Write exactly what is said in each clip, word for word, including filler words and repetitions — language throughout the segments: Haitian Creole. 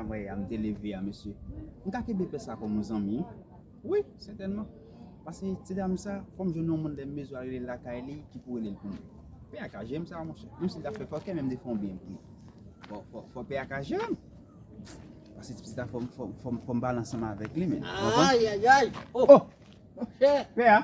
Mwen, a m te leve a, mesye. M ka kenbe pè sa kòm yon zanmi, wi. Wi, sètènman. Paske ti dam sa, fò m jwenn yon moun lè m bezwen al rele l lakay li ki pou rele l pou mwen. Pè a ka jere m sa, monchè. Menm si l ta fè fòkè, men m te fè yon byen pou li. Fò, fò, fò pè a ka jere m. Paske ti pitit la, fò m, fò m, fò m, fò m pale ansanm avèk li, men. Ayayay! Oh! Monchè! Pè a?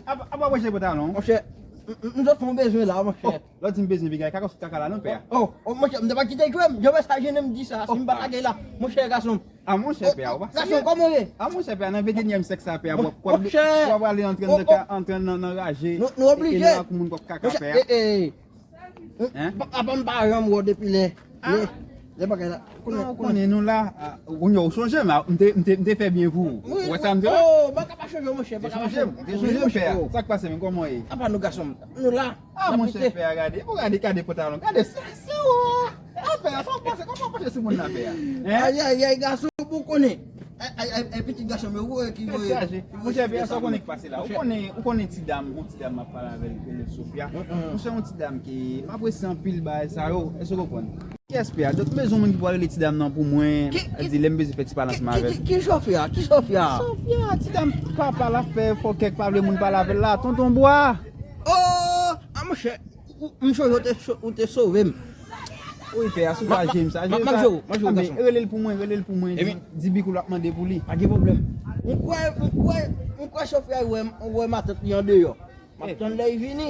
Apa, apa mwen jere pantalon? Monchè, m, m, m sot fè yon bezwen la, monchè. Oh, lè w di m bezwen, piga, kaka sot kaka la, non, pè a? Oh, oh, monchè, m te pa kite l jwe m. Jan mesaj jennen m di sa, si m pa lage la, monchè, gason. A monchè, pè a, ou pa serye? Gason, kòman w ye? A monchè, pè a, nan ventenyèm syèk sa, pè a, w ap, w ap, w ap ale antre nan, antre nan, nan raje. Nou, nou oblije. E nou ak moun k ap kaka, pè a. Monchè, eh, eh. Hein? Apa m pa janm wè w depi lè, lè, lè bagay la. Non, ou konnen nou la, a, ou, ou sonje m, a, m te, m te, m te fè byen pou ou. Ou wè sa m te wè? Oh, m pa ka pa sonje w, monchè, m pa ka pa sonje w. Ou te sonje m, pè a. Sa k pase menm, kòman w ye? Apa nou gason m, nou la. A, monchè, pè a, gade, pou gade, gade pantalon, gade sa, se ou. A, pè a, sa w pase, kòman w pase sou moun la, pè a? Hein? Ayayay, gason, pou konnen. Ay, ay, ay, ay, pitit gason m yo, ou wè ki voye. Tèt chaje. Monchè, pè a, sa w konnen k pase la? Ou konnen, ou konnen ti dam, yon ti dam m ap pale avè l, rele Sofia. Monchè, yon ti dam ke m apresye anpil bagay sa yo. Èske w konprann? Kiyès pè a? Donk, m bezwen yon moun ki pou rele ti dam nan pou mwen. Ki, ki, di, lè m bezwen fè ti pale ansanm avè l. Ki, ki, ki Sofia? Ki Sofia? Sofia, ti dam papa l ap fè fòkè k pa vle moun pale avè l la, tonton bwa. Oh, a monchè, ou, m sonje ou te, ou te sove m. Wi, pè a, sou pa jere m sa. M ap jere w, m ap jere w, gason. Rele l pou mwen, rele l pou mwen. Di, di Bikou l ap mande pou li. Pa gen pwoblèm. M kwè, m kwè, m kwè Sofia wè, wè matant li andeyò. M ap tann lè l vini.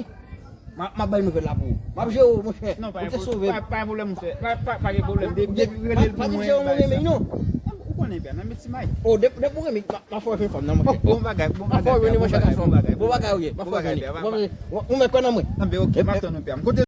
M ap, m ap bay nouvèl la pou ou. M ap jere w, monchè. Non, pa gen pwoblèm, monchè. Pa, pa gen pwoblèm, monchè. Pa, pa, pa gen pwoblèm. Depi, depi rele l pou mwen, bay sa. Ou konnen, pè a, nan meti may. Oh, depi, depi ou renmen, m ap, m ap fè w jwenn fanm nan, monchè. Bon bagay, bon bagay, pè a, bon bagay, bon bagay. Bon bagay, ou ye, m ap fè w jwenn li. Ou mèt kwè nan mwen. Anben, ok, m ap tann ou, pè a. Kote